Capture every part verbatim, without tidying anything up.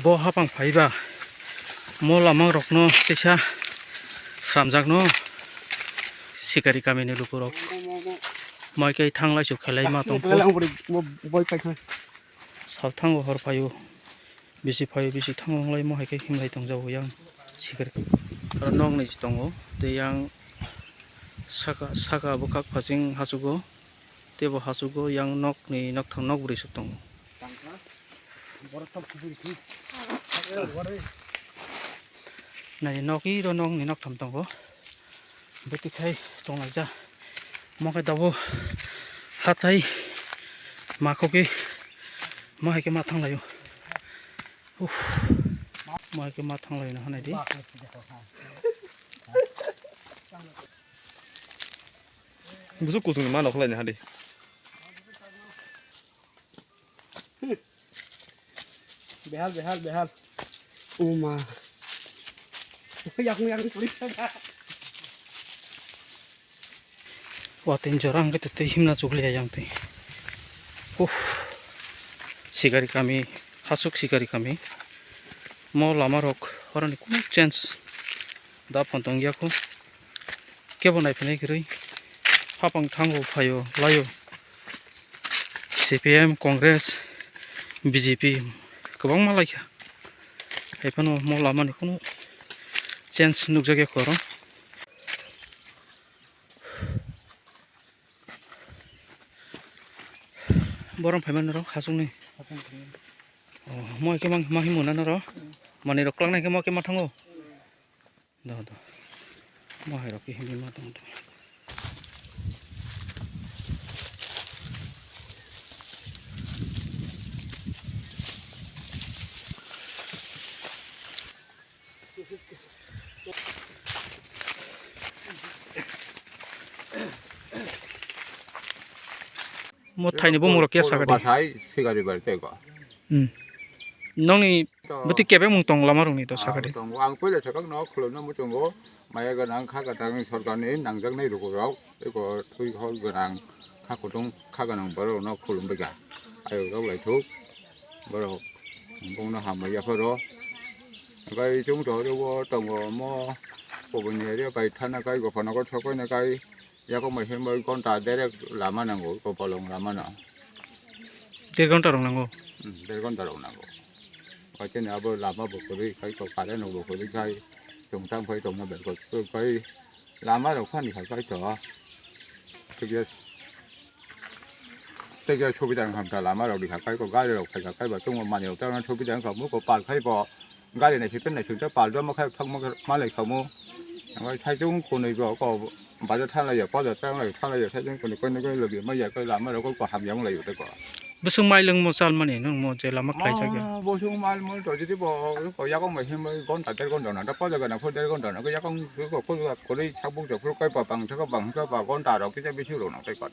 Bo hapang phaiba mo lama rokno teisa sramjakno sikari kamini lukurok mai kai thanglai su khelai ma tongkho. Boi paikha. Salthango hor phaio, bisi phaio, bisi thango wnglaimo hai khe himlai tongjago yang sikari. Aro nokni tongo tei yang saka, saka bwkhak phaching hachugo. Tei bo hachugo yang nokni noktham nokbrwi se tongo. Nai nokni ro nokni noktham tongo. Bwtwi khai tonglaijak. Mo khe tabuk hatai makhokgwi mo hai khe ma thanglaio. Uff. Mo hai khe ma thanglaio, nahanaidi. Bwswk kuchukni ma nokhlaini hadi. Behal, behal, behal. Uma. Yakung, yakung, puri. Watwi jora hwnkhe tei himna chukliya yang twi. Uff. Sikari kami, hasuk sikari kami. Mo lama rok horani kunu change da phone tong ya kho. Kebo naiphinai kwrwi hapang thango phaio laio C P M, Congress, B J P kwbangma laikha. Haiphano mo lamani kunu change nukjakya kho oro. Borom phaimani ro hasungni. Oh, mo khe ma, ma himo na ro. Mani rok klangnai khe mo khe ma thango. Do, do. Mo hai rok khe himwi ma tong tong. Mo thaini bumung rok ya sakadi. Basai sigari bar tei ko. Hmm. Nokni To bwtwi kebengmung tong lama rokni to Ah, sakadi. Tongo. Ang puila sakang no khulumno muchungo. Maya gwnang kha gwnang sorkarni nangjaknai rukurok. Eko twi hor gwnang kha kutung kha gwnang borokno khulumbaikha. Ayok rok laithok. Borok bongno hambai yapharo. Hwnkhe chwng to oro tongo omo kubuni area bai thana kai gopha nogo sokoina kai. Yakung bai himbai gonta derek lama nango, kopolong lama no. Der gonta rok nango? Hmm, der gonta rok nango. Waiteni abo lama bo kwrwi khai to, current bo kwrwi khai, chwng tang phai tongma bai kok kai lama rok phani khai khai to. Tei khe subida wngkha lama rok rikha khai ko, gari rok phaikha khai ba chwngbo manwi rok tei subida wngkha, muko pal khai bo. Gari naising tei naising tei pal rwma khe thangma khe malai khamu. Omo saichung kunui bo ko bazar thanglaiya, bazar thanglaiya, thanglaiya saichung kunui koi nugui logi maya koi lama rok ko hamya wng laio tei ko. Bwswk mai lwngmo chalmani nwngmo je lama khlaijak ya? Oh, bwswk mal mul to jodi bo ko yakung bai himbai gonta der gonta na, da bazar gana pho der gonta na, yakung ko ko ko koi sabuk jok phuru koi pa bang thaka bang thaka ba gonta rok kisa bisi rok nang tei ko.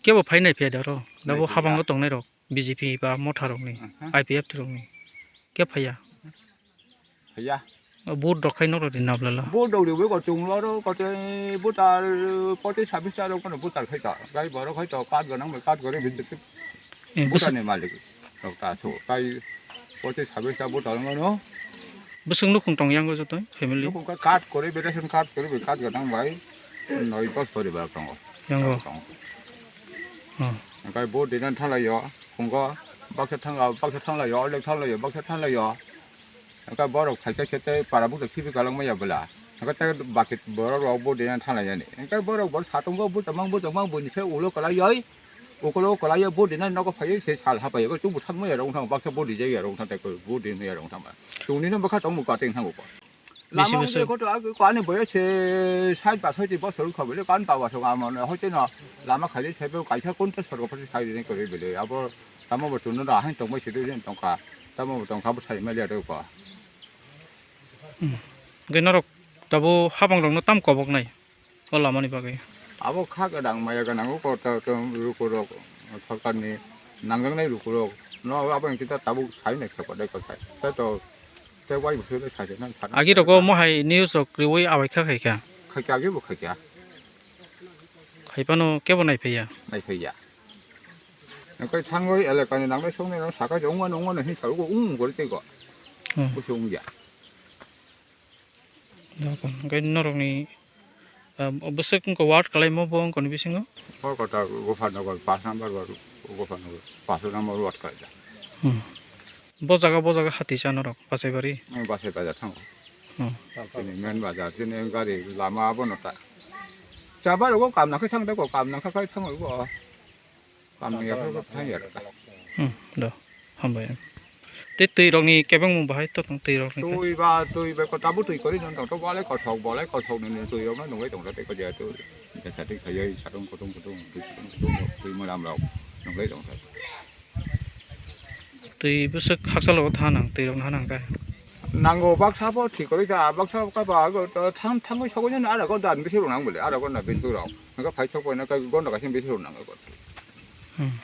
Kebo phainai phiya da oro? Nabo Nai phiya. Habango tongnai rok, B J P ba Motha rokni, Mhm. I P F T rokni. Kebo phaiya? Phaiya. O vote rok khai norok ri nablala. Vote rok riwi ko chwng oro kote voter poti sabis ta rok kono voter khai ta. Gai borok khai to card gwnang bai card gori bidit. Eh, voter bwswk ni malik rok ta so. Kai poti sabis ta voter ngono. Bwswk nukhung tong yango joto family? Nukhung ka card gori, ration card gori bai card gwnang bai. Noi dos poribar tongo. Yango. Tongo. Oh. Hwnkhe bo dina thanglaio, phungo baksa thangla, baksa thanglaio, orlek thanglaio, baksa thanglaio. Hwnkhe borok phaikhe khe tei para bukcha khibi kwlangmaya bwla. Hwnkhe tei baki borok rok bo dina thanglaiyani. Hwnkhe borok bo satungo bwchangmang bwchangmang buini se ulo kwlaioi, ukolo kwlaio bo dina nogo phaioi se sal hapaio. Chwngbo thangmaya rok wngthang baksa bo rijaya rok wngthang tei bo dinmaya rok wngthang. Chwngni no bwkha tongmung kating thango. Lama bisi wngkhe koto ag ko ani boyo se sait ba soi bosor wngkha bwle kan baba song amo no hoite no lama khaidi saibo kaisa kunta sorgo pati sai rini kwrwi bwle abo tamo bo chwngno da hain tongbai sidi jen tongkha tamo bo tongkha bo sai mali ado ko. Hmm. Hwnkhe norok tabo habang rokno tam kobok nai. O lamani bagwi. Abo kha gwnang maya gwnang o kota rukurok sorkarni nangjaknai rukurok no abo hinkhe ta tabuk sai nai saka dai kwsai. Tei to tei wai bwswk sai nang sana. Agi rogo mohai news rok riwi abai kha khaikha. Khaikha agi bo khaikha. Khaipano kebo naiphaiya. Naiphaiya. Hwnkhe thangwi elekani nangnai songni no saka je wngmano wngmano hinwi sawi ung gori tei go. Hmm. Busu wngya. Hwnkhe norokni, ah, bwswk wngkha ward kalaimo bo wngkha ni bisingo? Hor kota Gopalnagar, pash number ward, Gopalnagar, pash number ward kalaijak. Hmm. Bo jaga, bo jaga hati cha norok, Basaibari? Ang Basai bazar thango. Hmm. Chini main bazar, chini gari lama abono ta. Chabar go kam nangkhe thang de go, kam nangkha khai thango go. Kam nangya khai thang ya ta. Hmm, do. Hambai. Tei twi rokni kebengmung bahai to tong twi rokni khe? Twi ba, twi ba ko tabu twi kori non tong to, bolai kothok, bolai kothok ni twi rok no nungwi tong to tei ko je twi. Jesa twi khayai satung kutung kutung, twi kutung kutung, twi mwnam rok nungwi tong to. Twi bwswk hakchalo tha nang, twi rok no ha nang khe. Nango baksa bo thik kori ta, baksa ka ba go to thang thangwi sogwi no ara go dan bisi rok nang bole, ara go na bisi rok. Nang phai sok bai na ka go na ka sim bisi rok nang go. Hmm.